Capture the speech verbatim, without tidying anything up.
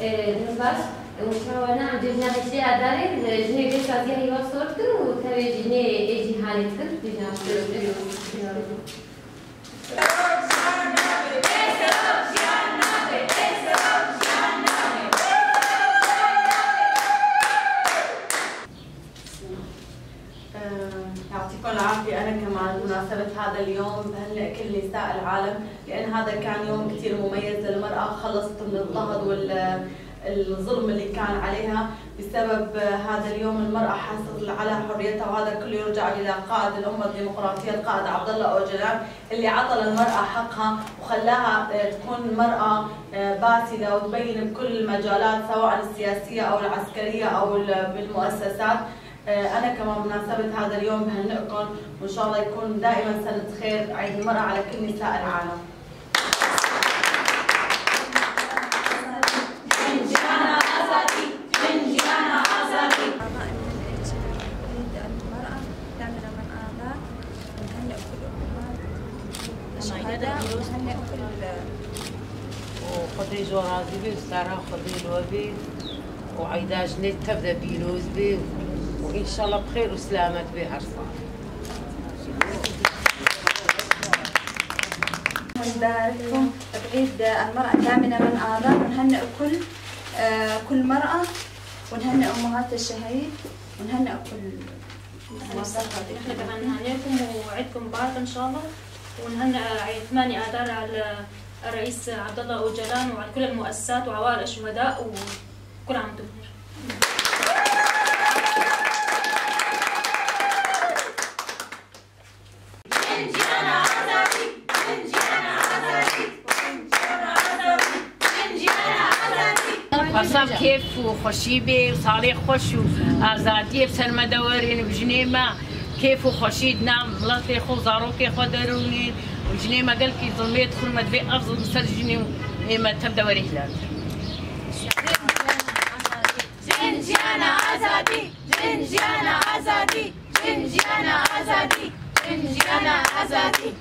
Din baş, û şawa ne em cejna heştê Adarê, jinê vê saziya hîva sor dikin û tevê jinê ê cîhanê dikin, cejna sor dikin. آه، يعطيكم العافية. أنا كمان بمناسبة هذا اليوم بهنئ كل نساء العالم، لأن هذا كان يوم كتير مميز للمرأة، خلصت من الاضطهاد والظلم اللي كان عليها. بسبب هذا اليوم المرأة حصلت على حريتها، وهذا كله يرجع لقائد الأمة الديمقراطية القائد عبد الله أوجلان، اللي عطى للمرأة حقها وخلاها، آه، تكون مرأة، آه، باسلة وتبين بكل المجالات، سواء السياسية أو العسكرية أو ال-، بالمؤسسات. آه، أنا كمان بمناسبة هذا اليوم بهنئكم، وإن شاء الله يكون دائمًا سنة خير، عيد المرأة على كل نساء العالم. أعضاء من العيد المرأة، دعمنا من أعضاء، ونهنئ كل أمهات الشهداء، ونهنئ كل Û Xwedê ji we razî be, û stara Xwedê li we be, û eyda jinê tev de pîroz be, û înşallah bi xêr û selamet be her sal. نبارككم بعيد المرأة، دعمنا من أعضاء، ونهنئ كل، آه، كل مرأة، ونهنئ أمهات الشهيد، ونهنئ كل نحن كمان نهنئكم وعيدكم مبارك إن شاء الله، ونهنئ عيد ثمانية آذار على الرئيس عبد الله أوجلان وعلى كل المؤسسات وعوائل الشهداء، وكل عام وانتم بخير. Bersav kêf û xweşî bê û salê xweş û azadiyê bi ser me de werên û jinê me kêf û xweşî di nav miletê xwe û zarokê xwe derûnîn û jinê me gelkî zilmê dixwin, me divê ev zilm ser jinê û ê me tev de were hîlandin. Jin jiyana azadî, jin jiyana azadî. Jin jiyana azadî, jin jiyana azadî.